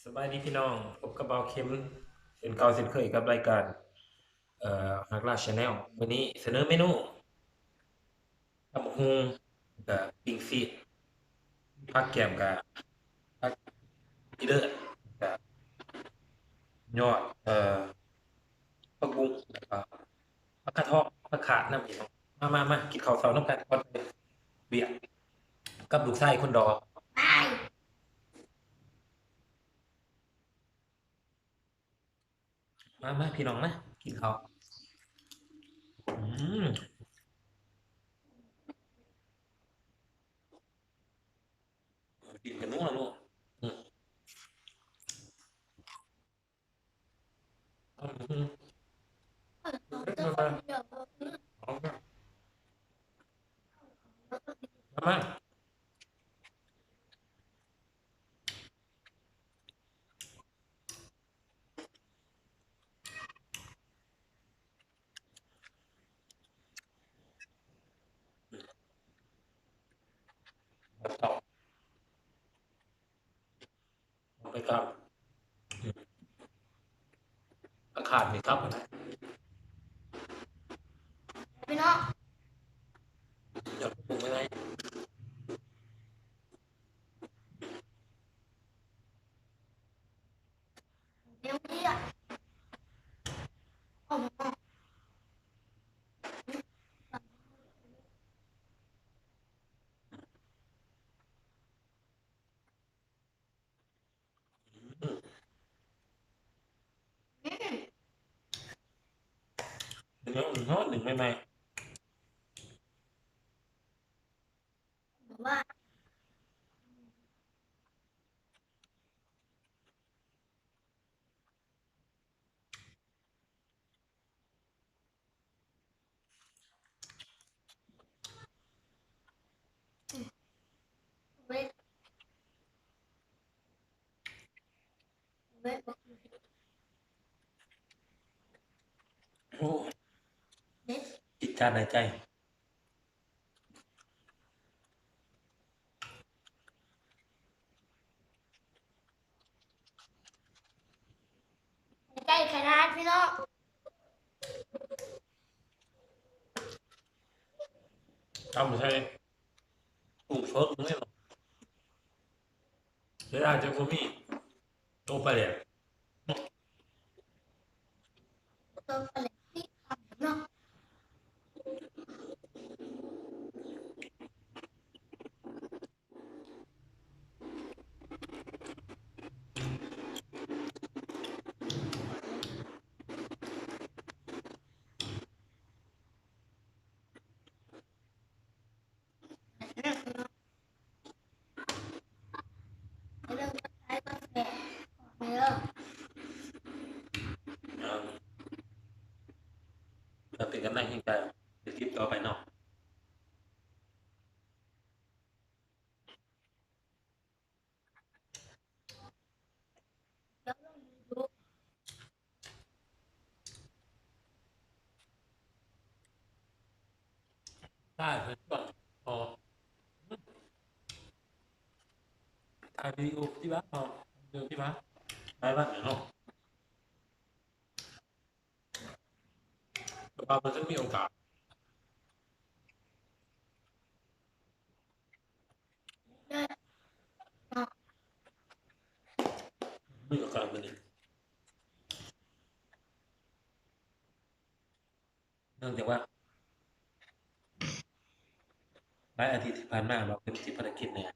ສະບາຍດີພີ່ນ້ອງ, ພົບກັບບ່າວເຂັມເຊັ່ນເກົ່າເຊັ່ນເຄີຍກັບລາຍການ ເອີ ຮັກລາວ Channel. ມື້ນີ້ສະເໜີເມນູ ຕຳບັກຫຸ່ງ ແລ້ວກະປີ້ງຊີ້ນ, ຜັກແກ້ມກະຜັກອີເລີດ ແລ້ວກະຍອດ ເອີ ຜັກບຸ້ງ ແລ້ວກະຜັກກາດຫອມ ຜັກຂາດນຳພີ່ນ້ອງ. ມາ ມາ ມາ ກິນເຂົ້າເຊົ້ານຳກັນກ່ອນໄປວຽກ ກັບລູກຊາຍຄົນຫຼໍ່. ມາ ມາ ພີ່ນ້ອງມາ ກິນເຂົ້າ. ອືມ ກິນກັນນົວໆ. ອືມ ອືມ ມາ ມາ. ເອົາໄປກັບ ອືມ ອາຄານນີ້ກັບຫັ້ນນະ ພີ່ນ້ອງ ຢາກປຸງໄວ້ໄດ້. ເປັນຫຍັງມັນຮ້ອນ ດຶງໃໝ່ໆ. ໂອ້ ຕິດການຫາຍໃຈ. ໃກ້ຂະໜາດພີ່ນ້ອງ. ຕຳໃສ່ກຸ້ງສົດນີ້ ເສຍດາຍແຕ່ບໍ່ມີໂຕປາແດກ. ເອີ ເປັນກຳລັງແຮງໃຈໃນຄລິບຕໍ່ໄປເນາະ. ຖ່າຍເພິ່ນກ່ອນ ອໍ ຖ່າຍວິດີໂອທີ່ວ່າ ອໍ ເດີທີ່ວ່າ ໄດ້ບັດເນາະ. ແຕ່ວ່າມັນຈະມີໂອກາດ ມີໂອກາດມື້ນີ້ ເນື່ອງຈາກວ່າຫຼາຍອາທິດທີ່ຜ່ານມາ ເຮົາເປັນຕິດພາລະກິດແດ່.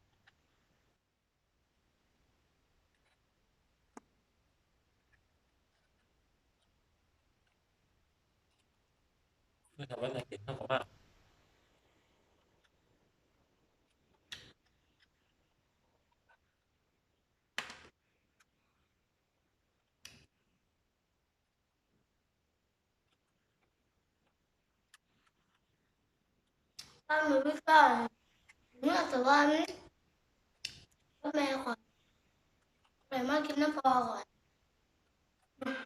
ຄືຖ້າວ່າໜ້າກິນເຮົາກໍມາ ຕອນມື້ທີ່ສອງ ເມື່ອສະຫວັນ ກັບແມ່ຂ້ອຍ ໄດ້ມາກິນນຳພໍ່ຂ້ອຍ. ຕອນມື້ທີສ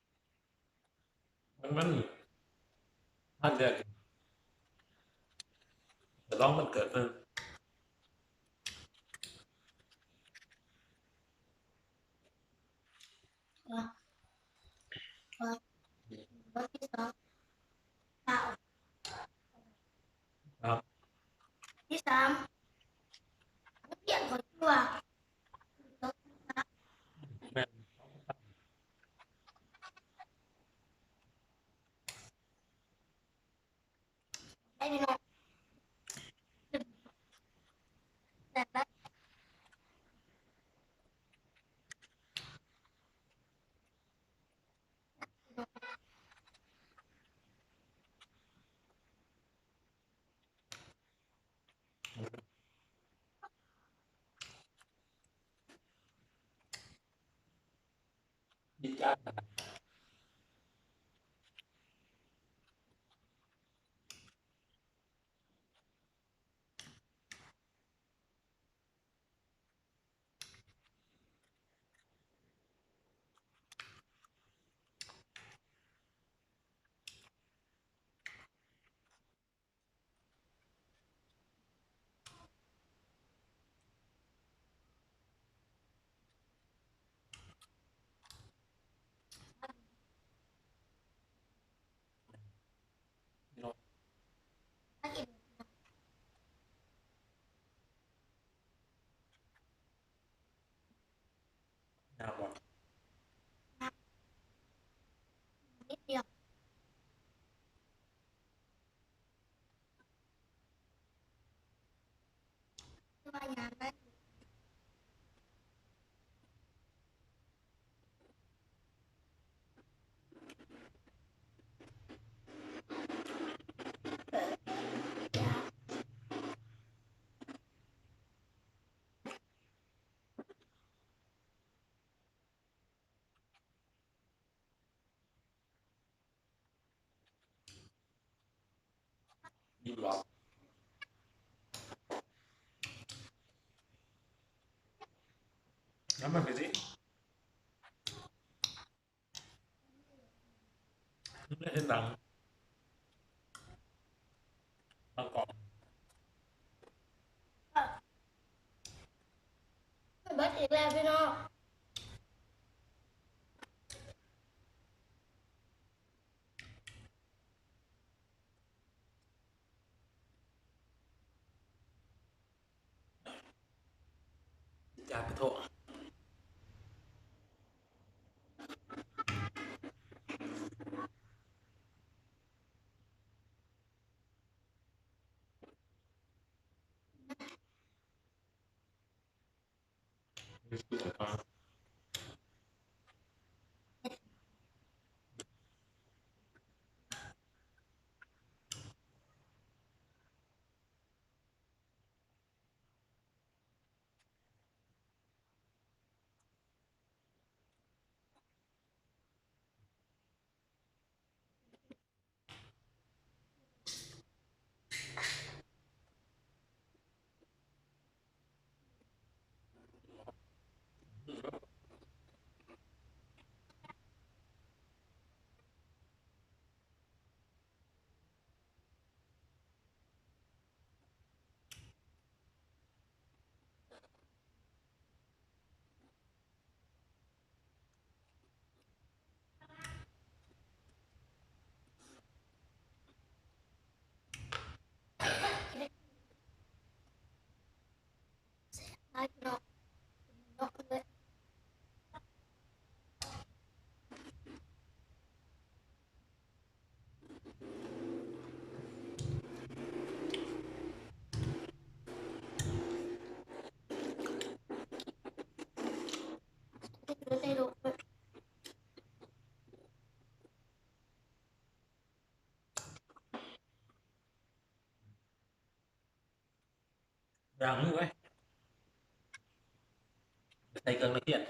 ອງ ມັນ ທ່ານແດກ ສະຫຼອງວັນເກີດເພິ່ນ. ທີ່ສາມ ແມ່ນ. ເຮັດໜັງ ເບິດອີກແລ້ວພີ່ນ້ອງ. ຢ່າງນີ້ເວີຍ ໃສ່ເຄື່ອງລະອຽດ.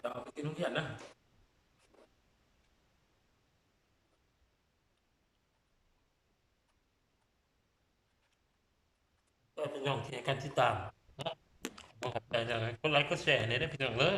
ຈະເອົາໄປກິນໂຮງຮຽນນະ. ກໍພີ່ນ້ອງທີ່ໃຫ້ການຕິດຕາມເນາະ ຂໍຂອບໃຈຫຼາຍໆ ກົດໄລກົດແຊໃຫ້ແດ່ເດີພີ່ນ້ອງເດີ.